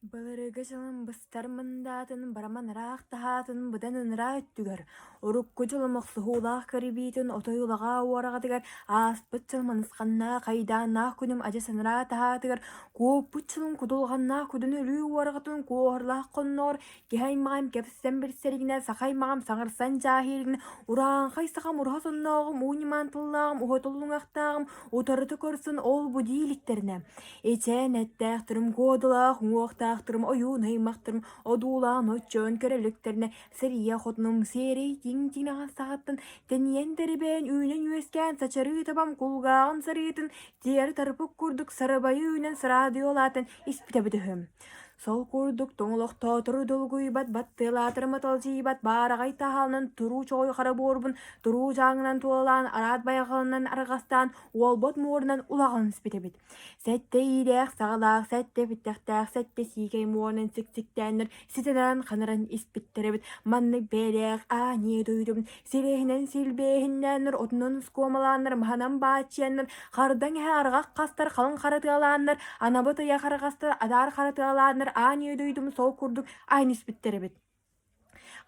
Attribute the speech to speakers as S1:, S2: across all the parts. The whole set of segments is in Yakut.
S1: Былыргы дьылым быстар мындаатын бараман ыраах таһаатын быдан ыныраа өттүгэр, урукку дьылым охсуһуулаах кэрибиитин отой улаҕаа уораҕатыгар, ааспыт дьыл манысханнаах айдааннаах күнүм адьас ыныраа таһаатыгар, куоппут дьылым кутулҕаннаах күдүн өлүү уораҕатын куоһурлаах хонноҕор киһи аймаҕым кэпсэн билсэригинэ, саха аймаҕым саҥарсан дьааһыырыгына, урааҥхай сахам ураһа соннооҕум, уу ньымаан тыллааҕым, уһатыллыҥахтааҕым утарыта көрсөн ол-бу дии иликтэринэ, Ичээн эттээх-турум, куодулаах уҥуохтаах-турум, ойуун аймахтарым, одуулаан оччоон көрөлүктэринэ сэрийэ хотунум сиэрэй тиҥ-тиҥ аҕас саҕаттан тэнийэн тэрибээн үүнэн-үөскээн сачарыы табам кулгааҕын сарыытын тиэрэ тарпыт курдук сарабайы үүнэн сараадыйа улаатан испитэ үһү. Сол курдук тоҥолохтоотору долгуйбат, баттыалаатары маталдьыйбат баараҕай таһаалынан туруу чоҕой хара буорбун туруу дьааҥынан туолалаан араат байҕалынан арҕастаан уолбат муорунан улаҕан испит эбит. Сэттэ иилээх саҕалаах, сэттэ бүттэхтээх, сэттэ сиикэй муонан сиксиктээннэр ситэнэн-ханаран испиттэр эбит. Маннык бэйэлээх аанньа дойдум сирэһинэн силбиэһиннээннэр, отунан ускуомалааннар, маһынан бааччыйаннар, хардаҥ эһэ арҕах хастар, халыҥ хара тыалааннар, анабыт ыйа харҕастар, адаар хара тыалааннар аанньа дойдум сол курдук айан испиттэр эбит.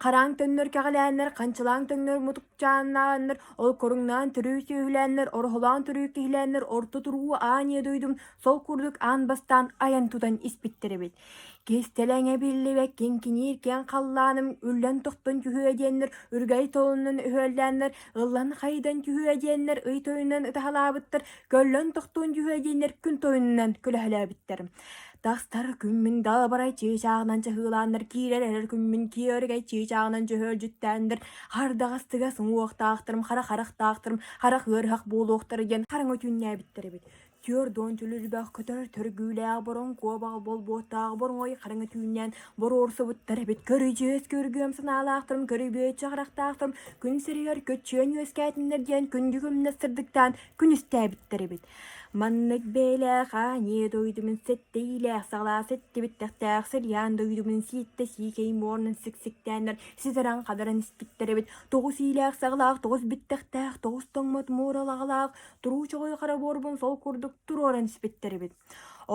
S1: Хараҥ төннөр кэҕилээннэр, ханчылааҥ төҥнөр мутукчааннааннар, ол коруҥнаан төрүү сүөһүлээннэр, ороһолоон төрүү киһилээннэр орто туруу аан ийэ дойдум сол курдук аан бастаан айан тутан испиттэр эбит. Кистэлэҥэ биллибэт киҥкиниир киэҥ халлааным үллэн тохтон түһүө диэннэр, үргэй толунан өһүөллээннэр, ыллан хайдан түһүө диэннэр, ый тойунан ытаһалаабыттар, көллөн тохтуон түһүө диэннэр күн тойунунан көлөһөлөөбүттэр. Тахсар күммүн далбарай чыычааҕынан чаһыылааннар киирэр эрэр күммүн киэргэй чыычааҕынан дьөһүөлдьүттээннэр хардаҕастыгас уҥуохтаахтарым хара харахтаахтарым харах ыарыһах буолуохтара диэн хараҥа түүннээбиттэр эбит. Түөрт түлүрбэх көтөр төргүүлээх бороҥ куобаҕы болбуоттаах боруҥой хараҥа түүннээн боруорсубуттар эбит. Көрүдьүөс көргүөм санаалаахтарым көрүбүөччү харахтаахтарым күн сиригэр көччүөн үөскээтиннэр диэн күндү күмнэс сырдыктаан күнүстээбиттэр эбит. Маннык бэйэлээх аанньа дойдумун сэттэйиилээх саҕалаа сэттибиттэхтээх сырьян дойдумун сииттэ сиикэй муорунан сиксиктээннэр сизэрэн-хадаран испиттэр эбит. Тоҕус иилээх саҕалаах тоҕус биттэхтээх тоҕус тоҥмот муоралаҕалаах туруу чоҕой хара буорбун сол курдук туруоран испиттэр эбит.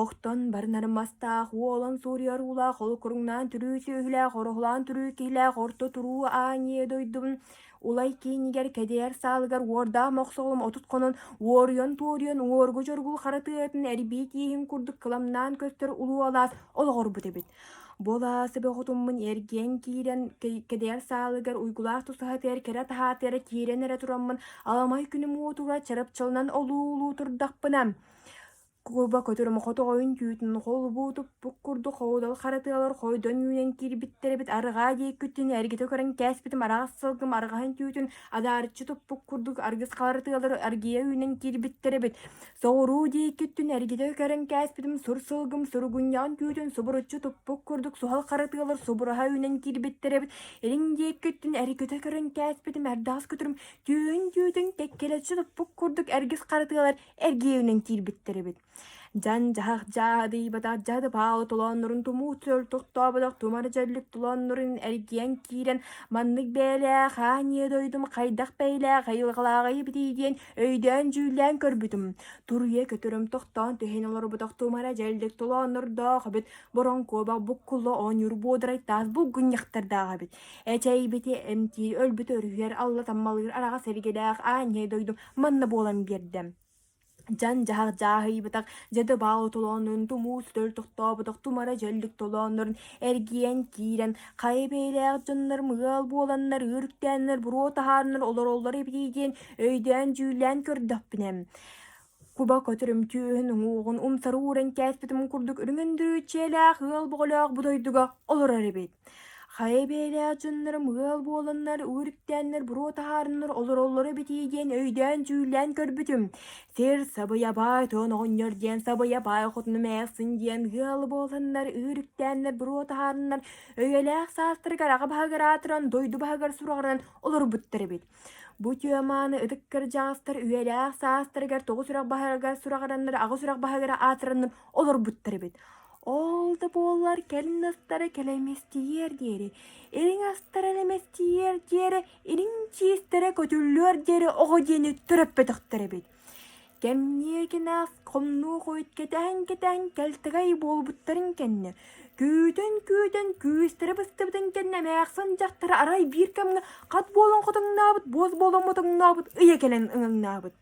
S1: Охтон барынар мастаах, уолан суруйар уулаах, олукуруҥнаан түрүү сүөһүлээх, ороһулаан түрүү киһилээх орто туруу аанньа дойдубун Улай киинигэр кэдээр саалыгар уордаах мохсоҕолум 30 хонон уоруйан-туоруйан уҥуоргу дьоргул хара тыатын эрбии тииһин курдук кыламнаан көстөр улуу алаас олоҕорбут эбит. Бу алаас бөҕөтуммун эргийэн киирэн кэдээр саалыгар уйгулаах тусаһатыгар кэрэ таһаатыгар киирэн эрэ тураммын аламай күнүм уотугар чарапчыланан олуу-улуу турдахпына Куба көтөрүм хотоҕойун түүтүн холбуу туппут курдук хоодал хара тыалар хойдон үүнэн киирбиттэр эбит арҕаа диэккүттэн эргитэ көрөн кээспитим араҕас сылгым арҕаһын түүтүн адаарыччы туппут курдук аргыс хара тыалар аргыйа үүнэн киирбиттэр эбит соҕуруу диэккүттэн эргитэ көрөн кээспитим сур сылгым суругунньаҕын түүтүн субуруччу туппут курдук суһал хара тыалар субураһа үүнэн киирбиттэр эбит илин диэккүттэн эргитэ көрөн кээспитим эрдэҕэс көтөрүм түүн түүтүн кэккэлэччи туппут курдук эргис хара тыалар эргиэйинэн киирбиттэр эбит. Дьан-дьаһах дьаадыйбатах дьадыбаалы толооннорун тумуу чөл тохтооботох тумар дьэллик толооннорун эргийэн киирэн маннык бэйэлээх аанньа дойдум хайдах бэйэлээх айылҕалааҕый эбитий диэн өйдөөн-дьүүллээн көрбүтүм. Туруйа көтөрүм тохтоон түһэн олорботох тумара дьэллик толооннордоох эбит, бороҥкуобах буккулла оонньуур буодарай таас булгунньахтардаах эбит. Эчэйбити эмтиир, өлбүтү өрүһүйэр, алла таммалыыр араҕас эргэлээх аанньа дойдум манна буолан биэрдэ. Дьан-дьаһах дьааһыйбатах, дьэдэ-баал толооннорун, тумуу сөтөл тохтооботох тумара дьэллик толооннорун эргийэн киирэн, хайа бэйэлээх дьоннорум ыал буоланнар, ыырыктээннэр, буруо таһаарыннар олороллор эбитий диэн өйдөөн-дьүүллээн көрдөхпүнэ, куба көтөрүм түөһүн уҥуоҕун умсары ууран кээспитим курдук үрүҥ өндөрүүччэлээх ыал боҕолоох бу дойдуга олорор эбит. Хайа бэйэлээх дьоннорум ыал буоланнар, үөрүктээннэр буруо таһаарыннар олороллоро эбитий диэн өйдөөн-дьүүллээн көрбүтүм. Сир сабыйа баай тоон оҕонньор диэн сабыйа баай хотунум ээхсин диэн ыал буоланнар, үөрүктээннэр буруо таһаарыннар өйөлөөх саастарыгар аҕа баһыгар аатыран, дойду баһыгар сураҕыран олорбуттар эбит. Бу Тёманы ытык кырдьаҕастар үйэлээх саастарыгар тоҕус үрэх баһыгар сураҕыраннар, аҕыс үрэх баһыгар аатыраннар олорбуттар эбит. Ол да буоллар кэлин астара кэлэмэстийиэр диэри, ириҥ астара элэмэстийиэр диэри, ириҥ чиистэрэ көтүллүөр диэри оҕо диэни төрөппөтөхтөр эбит. Кэмниэ кэнэҕэс хомнуо хойут кэтэһэн-кэтэһэн кэлтэгэй буолбуттарын кэннэ, күүтэн-күүтэн күүстэрэ быстыбытын кэннэ эмээхсин дьахтара арай биир кэмҥэ хат буолан хотоҥнообут, буос буолан мотоҥнообут ыйа кэлэн ыҥаҥнаабыт.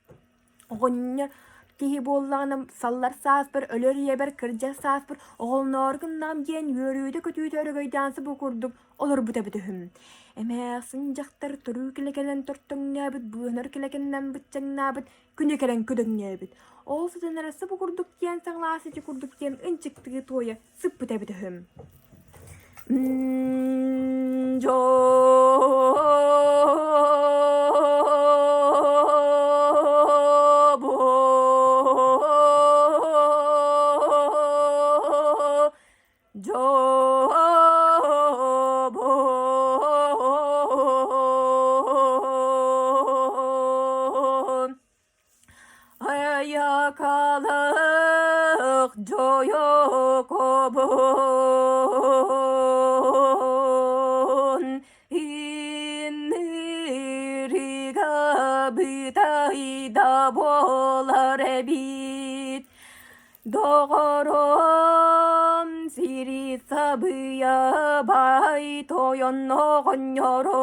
S1: Оҕонньор киһи буоллаҕына саллар сааспар, өлөр ийэбэр, кырдьар сааспар оҕолноору гыннаҕым диэн үөрүүтэ-көтүүтэ өрөгөйдөөн субу курдук олорбут эбит үһүм. Эмээхсин дьахтар туруу килэкэнэн тортоҥнөөбүт, быыһанар килэкэннэн быччаҥнаабыт, күнэ кэлэн көдөҥнөөбүт. Ол сытан эрэ субу курдук диэн саҥалаас ити курдук диэн ынчыктыы туойа сыппыт эбит үһүм. Дьобун Айакалык дьойокобун Иннирига бытайда буолар эбит Доҕорум сири сабыйа бай тойон оҕонньорум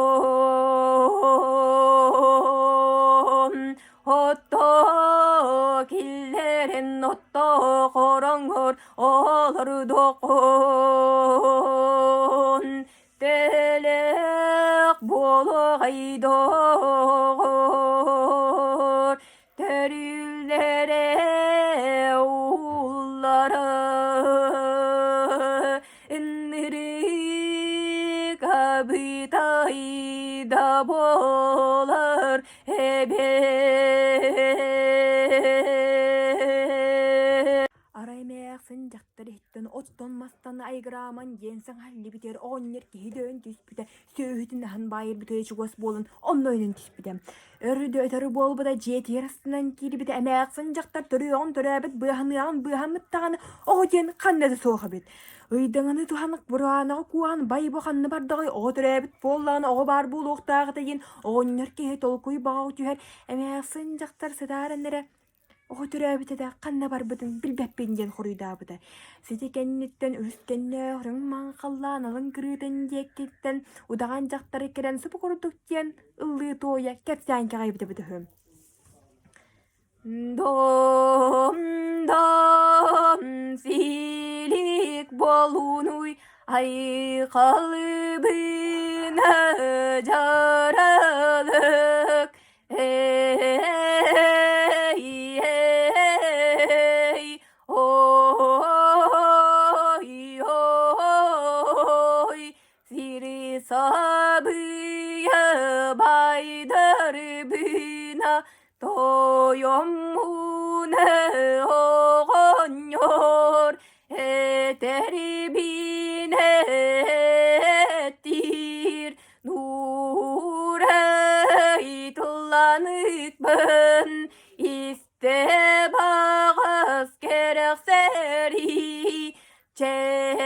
S1: Отто киллэрэн отто хороҥор олордоххун Тэлэх буолуоҕай доҕор Төрүүллэрэ ууллара Ынырык абытайда буолар эбээ Арай эмээхсин дьахтар иһиттэн оттон-мастан айгырааман диэн саҥа аллибитигэр оҕонньор киһи дөйөн түспүтэ, сүөһүтүн аһын баайырбытыгар чугас буолан онно ойон түспүтэ. Өрүдэ өтөрү буолбута дьиэтигэр астынан киирбитэ эмээхсин дьахтар төрүөҕүн төрөөбүт быаһаныаҕын быаһаммыт даҕаны оҕо диэн ханна да суох эбит. Ыйдаҥаны туһанык буранаҕа куоһан бай бу ханна бардаҕай оҕо төрөөбүт буоллаҕына оҕо баар буолуохтаах этэ диэн оҕонньор киһи толкуй баҕа түһэр эмээхсин дьахтар сытааран эрэ Оҕо төрөөбүтэ да ханна барбытын билбэппин диэн хоруйдаабыта. Сити кэнниттэн үһүс кэннээх үрүҥ маҥхаллаан алын кырыытын диэккиттэн удаҕан дьахтары кэлэн субу курдук диэн ыллыы туойа кэпсээн кэҕийбитэ үһү. Дом дом силик буолунуй айхалыбына дьаралык Эй, эй, ой, ой, сири сабыйа байдырбына тойоммуна оҕонньор этэрбинэ эттиир Нуурай тылланыыкпын истэ баҕас кэрэхсэрий Чэй,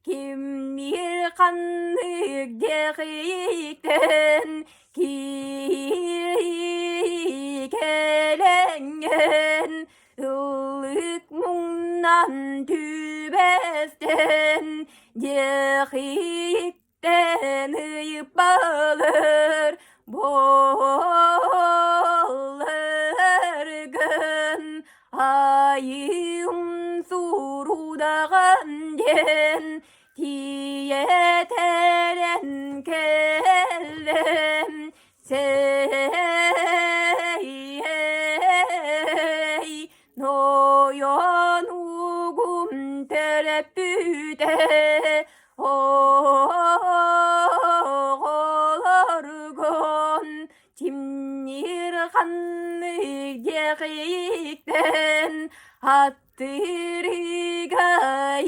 S1: кимниир ханнык диэхиттэн киирикэлэҥҥэн Ыллык муҥнан түбэстэн диэхиттэн ыйыппалар буолларгын айым сурудаҕын диэн тиийэтэрэн кэллэм Сэй, нойон угум төрөппүтэ оҕолоргун тимнир ханнык диэхиктэн аттырыга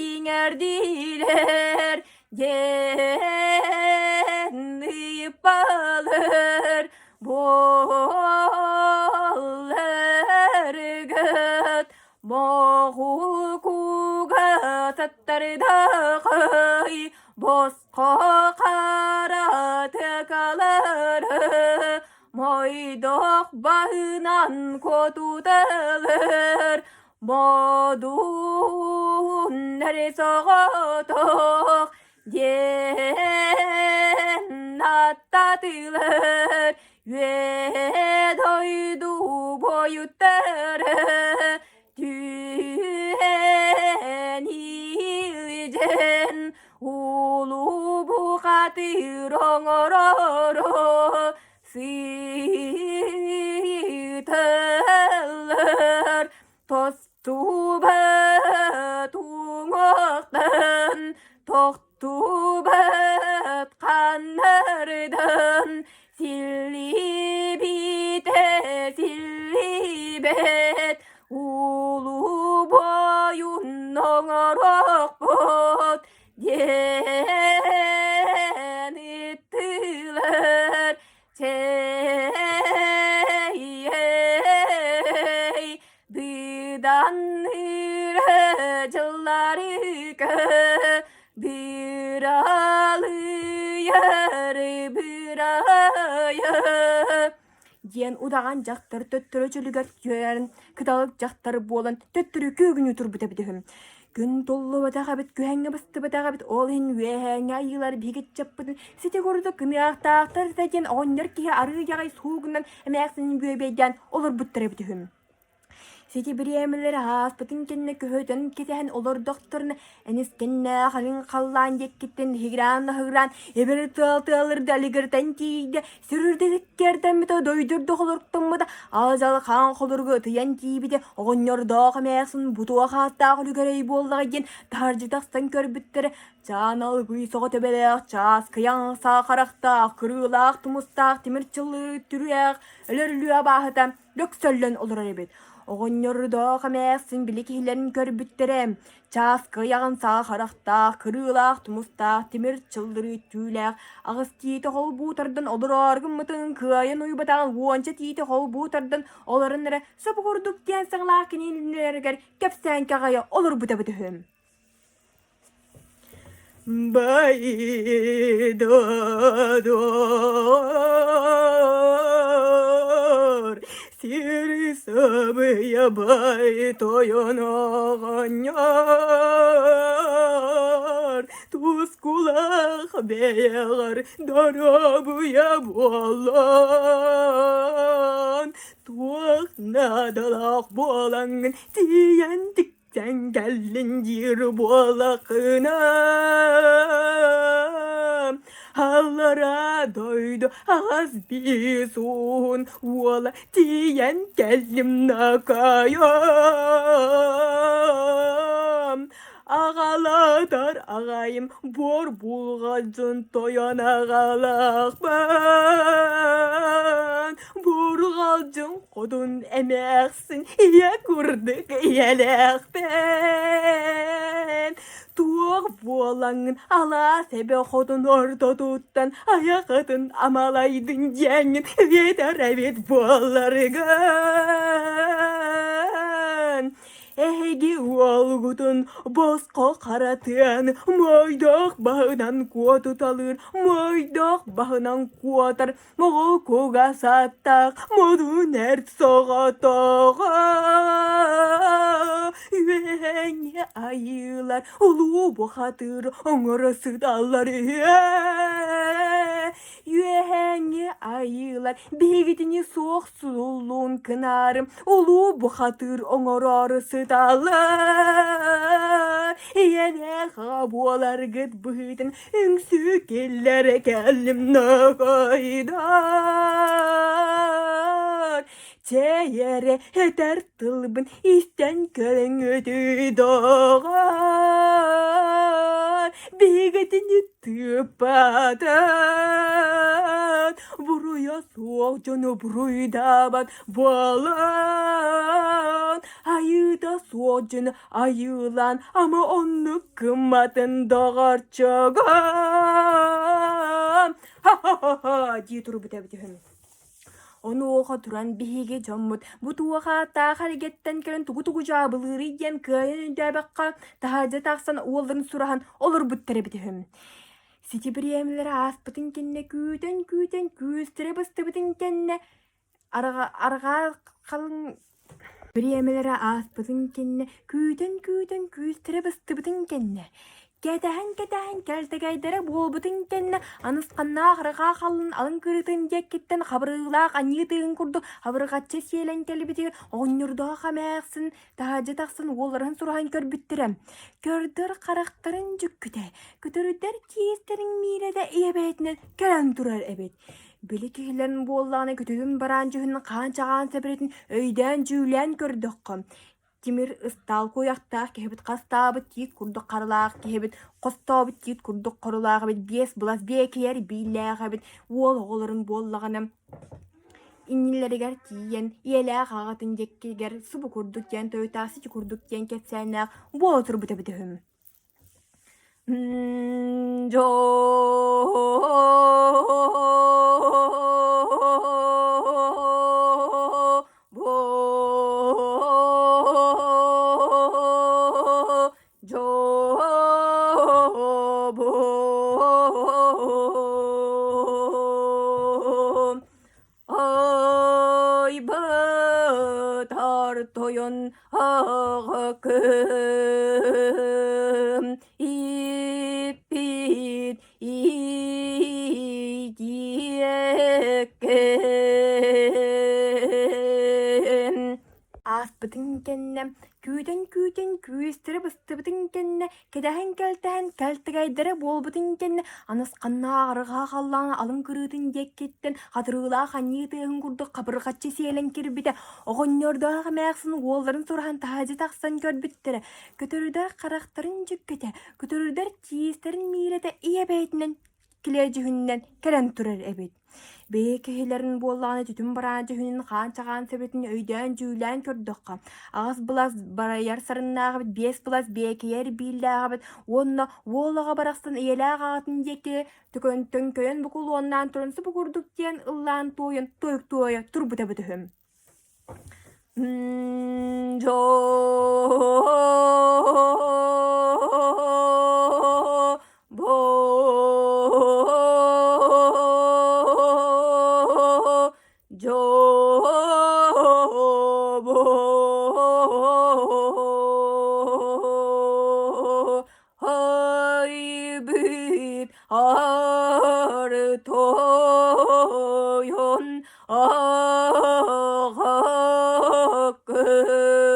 S1: иҥэрдилэр диэн ыйыппалар буолларгыт моҕукуга таттардахай босхо хара тыкалары. Мойдох баһынан куотуталыр Модун эрэ соҕотох диэн аттатылар Үө дойду буойуттара түһэн илдьэн улуу бухатыыр оҥороро сыталлар тостубат уҥуохтан тохтубат ханнардан силлибитэ силлибэт улуу буойун оҥорохпут диэн ыттылар Чэй, дыданныра дьылларыга быралыйар бырайа диэн удаҕан дьахтар төттөрү чөлүгэр түһэрэн кыталык дьахтар буолан төттөрү күүгүнүү турбут эбит үһү. Күн туллубатах эбит, күһэҥҥэ быстыбатах эбит, ол иһин үөһээҥҥи айыылар биһиги ыччаппытын сити курдук кыныахтаахтар этэ диэн оҕонньор киһи арыы дьаҕай суугунан эмээхсинин бүөбэйдээн олорбуттар эбит үһү. Сити бириэмэлэр ааспытын кэннэ көһүтэн кэтэһэн олордохторуна Энискэннээх алын халлаан диэккиттэн иһигирээн-аһыгыраан эбэр тыал тыалырда алигыртан тиийдэ, сир үрдүккэрдэммитэ, дойдурда холоруктаммыта, аал-дьал хаан холоругу ытыйан тиийбитэ, оҕонньордоох эмээхсин бутуох ааттаах үлүгэрэй буоллаҕа диэн таһырдьа тахсан көрбүттэрэ, чаан алгый соҕо төбөлөөх, чаас кыйаҥ саахарахтаах, кырыылаах тумустаах тимир чыллыы түрүөх өлөр-өлүү абааһыта лөксөллөн олорор эбит. Оҕонньордоох эмээхсин били киһилэрин көрбүттэрэ, чааскы ыйаҕын саҕа харахтаах, кырыылаах тумустаах, тимир чыллырыы түүлээх, аҕыс тиити холбуу тардан олороору гыммытын кыайан уйбатаҕын уонча тиити холбуу тардан олорон эрэ сөп курдук диэн саҥалаах кинилэригэр кэпсээн кэҕэйэ олорбута эбит үһү.
S2: Байдодор сир сабыйа бай тойон оҕонньор тускулах бэйэҕэр доруобуйа буоллун туох наадалаах буолаҥҥын тиийэн Тэҥкэллин диир буолаххына аллараа дойду аҕас биис уһун уола тиийэн кэллим накайам аҕалатар аҕайым буор булҕадьын тойон аҕалаахпын бурҕалдьын хотун эмээхсин ийэ курдук ийэлээхпин туох буолаҥҥын алаас эбэ хотун ортотуттан айахытын амалайдын диэҥҥин биэтэр эбит буолларгын Эһиги уолгутун босхо харатыан моойдоох баһынан куотуталыыр, моойдоох баһынан куотар Моҕол кугас аттаах модун эр соҕотоҕо үөһэҥҥэ айыылар улуу бухатыыр оҥоро сыталлар үһү үөһэҥҥи айыылар биһигитини суох суллуун кынаарым улуу бухатыыр оҥороору сыталлар ийэлээх аҕа буоларгыт быһыытын Үҥсүү киллэрэ кэллим нохойдор Чэй эрэ этэр тылбын истэн көрөҥҥүтүй доҕор Биһигитини тыыппатын буруйа суох дьону буруйдаабат буолан Айыыта суох дьону Айыылаан ама оннук гымматын доҕорчугум ха-ха-ха дии турбут эбит үһү. Онуоха туран биһиги дьоммут бу туох ааттаах эргэттэн кэлэн тугу-тугу дьаабылыырый диэн кыайан өйдөөбөххө таһырдьа тахсан уолларын сураһан олорбуттар эбит үһү. Сити бириэмэлэрэ ааспытын кэннэ күүтэн-күүтэн күүстэрэ быстыбытын кэннэ арҕаа халыҥ бириэмэлэрэ ааспытын кэннэ күүтэн-күүтэн күүстэрэ быстыбытын кэннэ кэтэһэн-кэтэһэн кэлтэгэйдэрэ буолбутун кэннэ анысханнаах арҕаа халлан алын кырыытын диэккиттэн хабырыылаах аньыы тыын курдук хабырҕаччы сиэлэн кэлбитигэр оҕонньордоох эмээхсин таһырдьа тахсан уолларын сураһан көрбүттэрэ көрдөр харахтарын дьүккүтэ көтөрдөр тиистэрин миирэтэ ийэ бэйэтинэн кэлэн турар эбит Били киһилэрин буоллаҕына күтүтүн бараан дьүһүнүн хаан-чаҕаан сэбэрэтин өйдөөн-дьүүлээн көрдөххө, тимир ыстаал куйахтаах киһибит хастаабыт тиит курдук харылаах киһибит хостообут тиит курдук хорулаах эбит биэс былас биэкийэр бииллээх эбит уол оҕолорун буоллаҕына иннилэригэр тиийэн ийэлээх аҕатын диэккигэр субу курдук диэн тойутаах сити курдук диэн кэпсээннээх буола турбут эбит үһү. Айбытар тойон аҕакым иппит иитиэккин Ааспытын кэннэ, күүтэн-күүтэн күүстэрэ быстыбытын кэннэ, кэтэһэн-кэлтэһэн кэлтэгэйдэрэ буолбутун кэннэ, анысханнаах арҕаа халлаан алын кырыытын диэккиттэн хатырыылаах анньыы тыаһын курдук хабырҕаччы сиэлэн киирбитэ, оҕонньордоох эмээхсин уолларын сураһан таһырдьа тахсан көрбүттэрэ, көтөрдөр харахтарын дьүккэтэ, көтөрдөр тиистэрин миилэтэ ийэ бэйэтинэн килиэдьүһүнүнэн кэлэн турар эбит. Бэйэ киһилэрин буоллаҕына түтүн бараан дьүһүнүн хаан-чаҕаан сэбэтин өйдөөн-дьүүлээн көрдөххө, аҕыс былас барайар сарыннаах эбит, биэс былас биэкийэр бииллээх эбит уонна уол оҕо барахсан ийэлээх аҕатын диэки төҥкөйөн букулуоннаан туран субу курдук диэн ыллаан туойан туойук туойа турбута эбит үһү. Айбыт артойон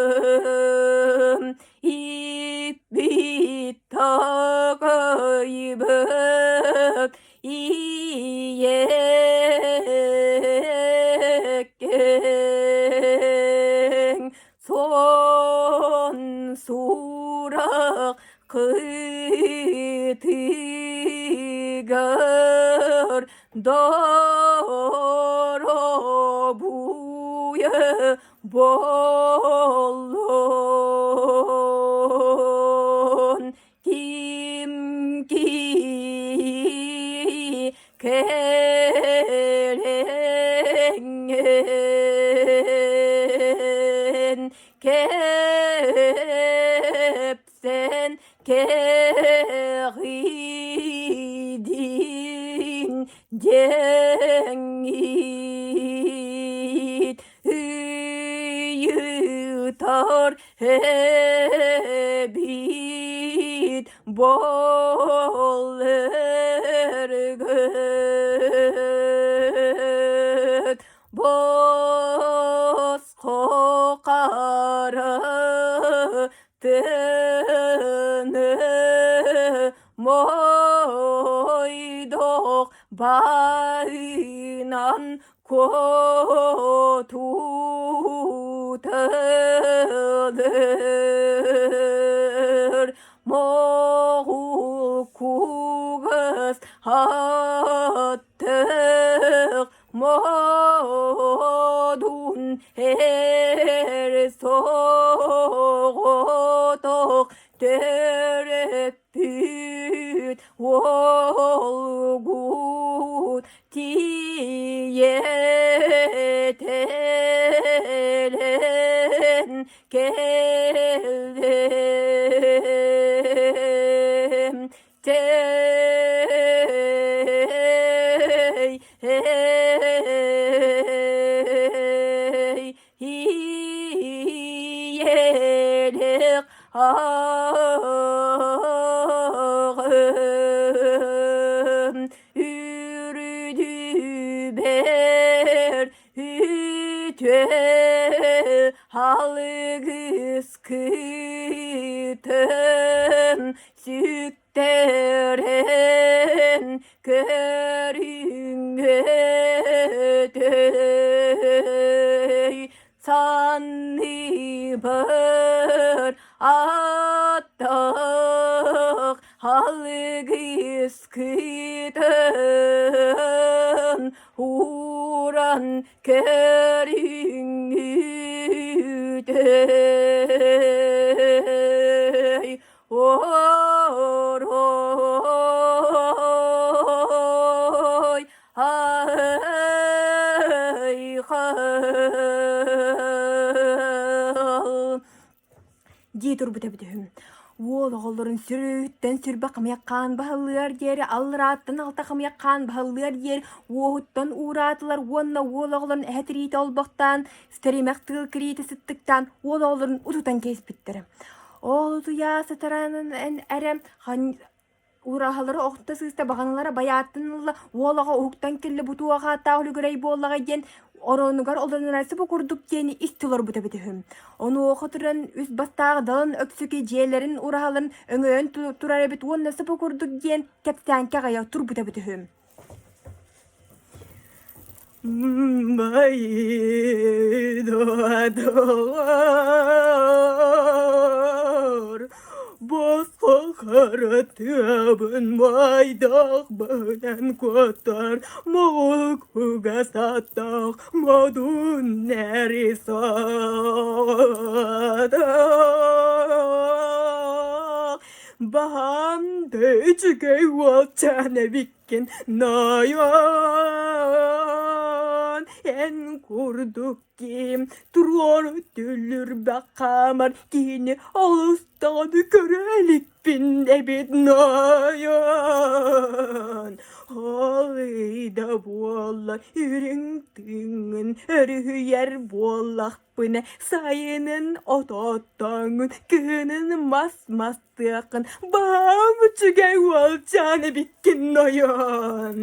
S2: аҕаккым иппит такайбыт ийэккэҥ сон сурах кытыгар доробуйа боллун ким ки кэлэҥҥин кэпсэн кэҕидин диэҥҥит ыйытар эбит буолларгыт босхо хара тыны моойдох баынан куотуталыр моҕул кугас аттык Модун эр соҕотох төрөппүт уолгут тиийэтэлэн кэллим. аҕым үрдүбэр үтүө алгыс кытын сүктэрэн көрүҥҥөтөй санныбар аттах алгыс кытын ууран көрүҥҥүтэй Орой айхал дии турбут эбит үһү. Уол оҕолорун сүрүттэн сүрбэ хамыйах хаан баһыллыар диэри, алларааттан алта хамыйах хаан баһыллыар диэри уоһуттан уураатылар уонна уол оҕолорун эһэ тириитэ олбохтоон, стэримэх тыал кириитэ сыттыктаан уол оҕолорун утутан кэбиспиттэрэ. Ол утуйа сытаранын эрэ ураһалары охто сыыста баҕаналара байааттан ылла, уол оҕо уһуктан кэллэ бу туох ааттаах үлүгэрэй буоллаҕай диэн оронугар олорунара субу курдук диэни истэ олорбут эбит үһү. Онуоха туран үс бастаах далан өксүкү дьиэлэрин ураһаларын өҥөйөн турар эбит уонна субу курдук диэн кэпсээн кэҕэйэ турбут эбит үһү.
S3: Майдадаар, босхо хара тыабын майдахпынан куоттар, моҕол кугас аттаах модун эри саҕатах. Баһаам да үчүгэй уолчаан эбиккин, Нойон, эн курдук ким туруору түлүрбэх хаамар киһини олус даҕаны көрө иликпин эбит Нойон. Ол ыйда буолла үрүҥ тыыҥҥын өрүһүйэр буоллахпына сайынын от оттооҥҥун, кыһынын мас мастыаххын баһаам үчүгэй уолчаан эбиккин нойон.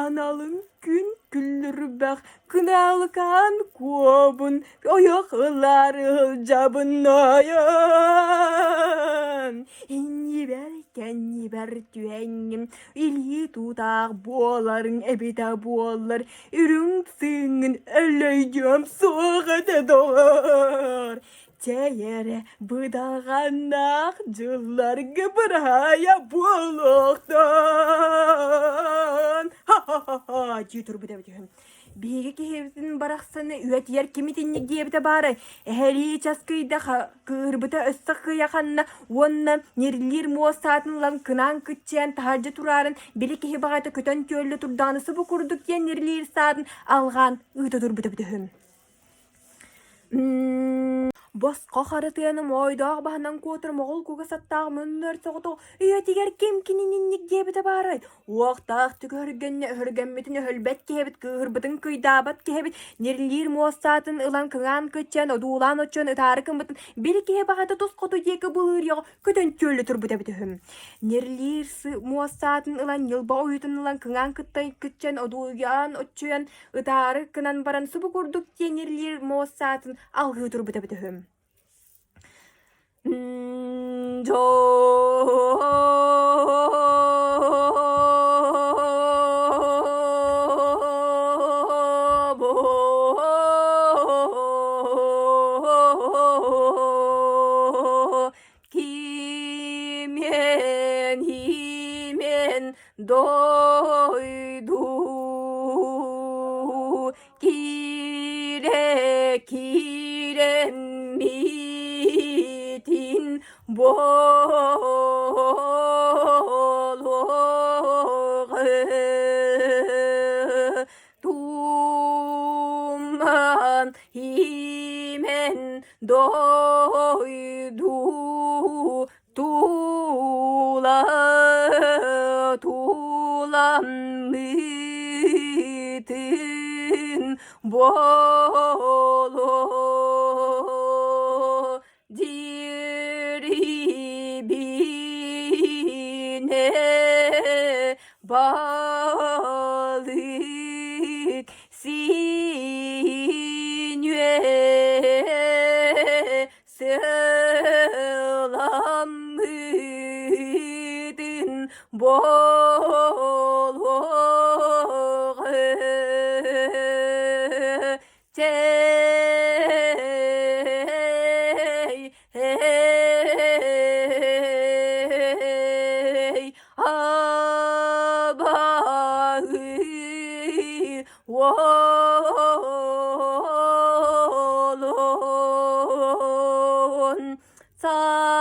S3: Аналыҥ күн күллүрбэх кынаалыкаан куобун ойох ылар ыһылдьабын нойон. Иннибэр кэннибэр түһэҥҥин илии тутаах буоларыҥ эбитэ буоллар үрүҥ сыыҥҥын өлөйдүөм суох этэ доҕор. Чэй эрэ быдаҕаннаах дьылларга быраһаайа буолуохтан. Ха-ха-ха дии турбут эбит үһү. Биһиги киһибитин барахсаны үөтүйэр ким итинник диэбитэ баарай? Эһэлии часкыйда кыырбыта өссө кыйаханна уонна ньирлиир муос саатын ылан кынаан кыччыйан таһырдьа тураарын били киһи баҕайыта көтөн түөллэ турдаҕына субу курдук диэн ньирлиир саатын алҕаан ыыта турбута эбитэ үһү. Босхо харытыаны моойдоох баһынан куотар моҕол кугас аттаах муннуор соҕотох үйэтигэр ким кинининник диэбитэ баарай? Уохтаах түгүһүргэннэ өһүргэммитин өһүлбэт киһибит, кыыһырбытын кыйдаабат киһибит, ньирлиир муостаатын ылан кыҥаан кыччаан, одуулаан оччоон ытаары гыммытын били киһи баҕата тус хоту диэки былыырыйаҕа көтөн түөллэ турбут эбит үһү. Ньирлиир муостаатын ылан ньылба ойуутун ылан кыҥаан кыттай кыччаан, одуулаан оччуйан ытаары гынан баран субу курдук тиэнирлиир муостаатын алгыы турбут эбит үһү. Кимэн имен дойду киирэ киирэммитин буолуоҕа туман имен дойду Тула туламмытын буолуо диэн.
S2: балык син үө сыламмытын буолуоҕа Чэй, эй, абаһы уолун саактыыр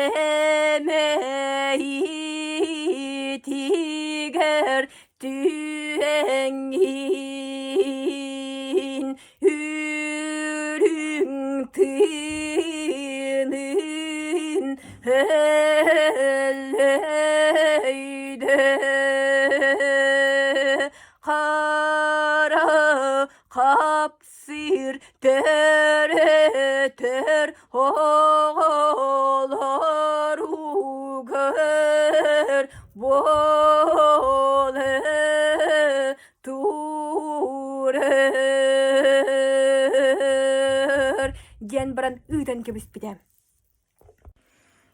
S2: эмэйитигэр түһэҥҥин үрүҥ тыынын өллөйдө хара хапсыыр төрөтөр оҕолоругар буола турар диэн баран ыытан кэбиспитэ.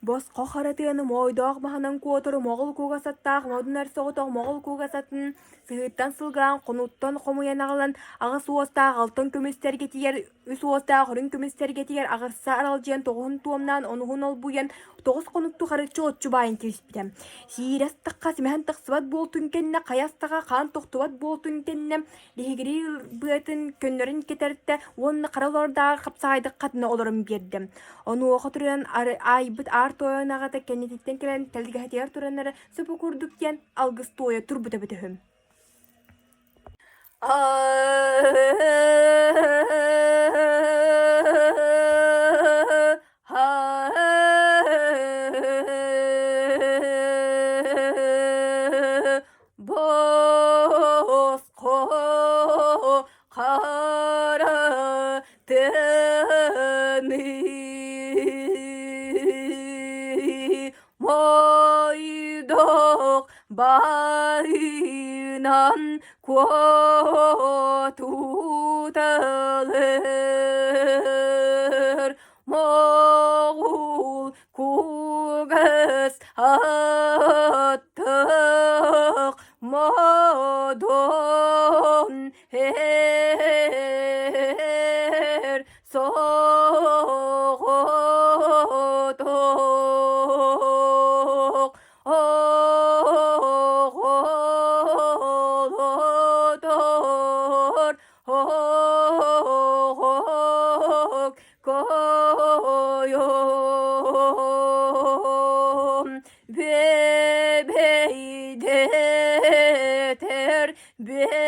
S2: Босхо хара тыаны моойдоох маһынан куотар моҕол кугас аттаах модун соҕотох моҕол кугас атын сыһыыттан сылгаан хонууттан хомуйан аҕалан аҕыс уостаах алтан көмүс сэргэтигэр үс уостаах үрүҥ көмүс сэргэтигэр аҕырса аралдьыйан тоҕуһун туомнаан онуһун олбуйан тоҕус хонукту харыччы отчу баайан кэбиспитэ. Сиирэ астахха симэһэн тахсыбат буолтун кэннэ хайа астаха хаан тохтубат буолтун кэннэ Лиһигириир быатын көннөрүн кэтэртэ уонна хара олордооҕор хапсаҕайдык хатына олорон биэрдэ. Онуоха туран аайбыт аар тойон аҕата кэннититтэн кэлэн тэлгэһэтигэр тураннара сөпө курдук диэн алгыс туойа турбута бөтөһүм. Босхо хара тыаны Мойдох баһынан куотуталыр Моҕул кугас аттык модун эр соҕотох оҕолотор Койом бэбэйдэтэр бэбэк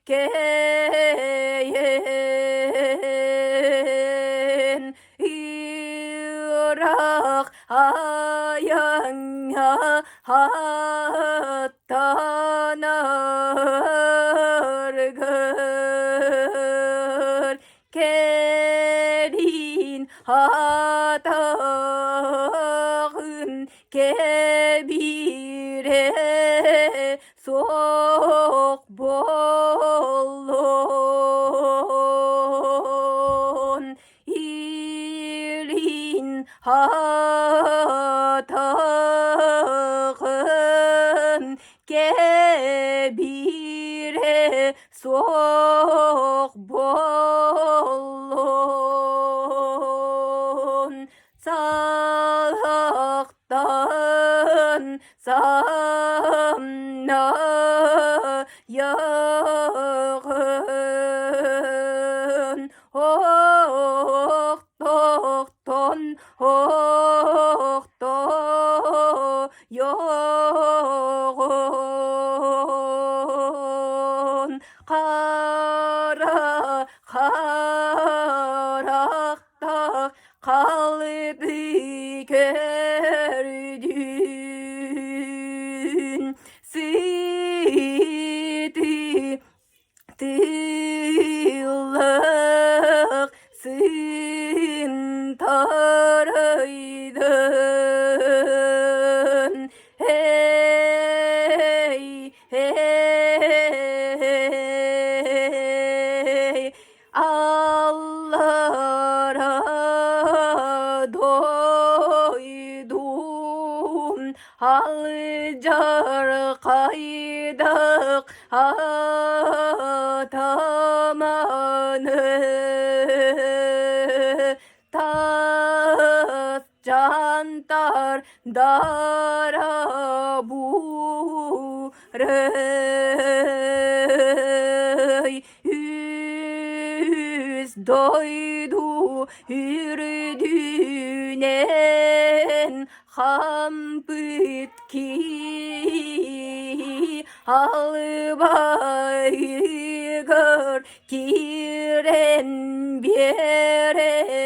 S2: кэйэн ыраах айаҥҥа аттанаргар кэлин атаҕын кэбиирэ суох буоллун Илин атаҕын кэбиирэ суох буоллун Салахтан самна йаҕын Охтохтон охто йоҕун хара харахтах халбы көрдүн сыты Тыыллах сынтайын.
S3: Дара буурай үс дойду үрдүнэн хампыт киһи албайыгар киирэн биэрэҥҥин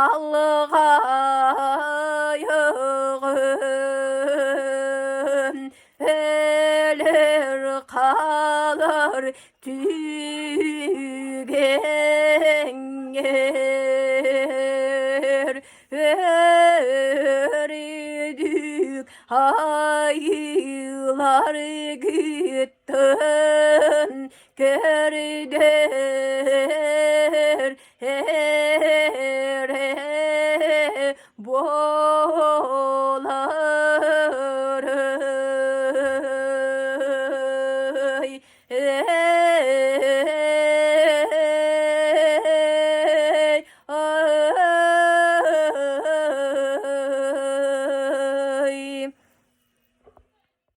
S3: алҕайыгын өлөр хаалар түгэҥҥэр өрүдүк айыыларгыттан көрдөр.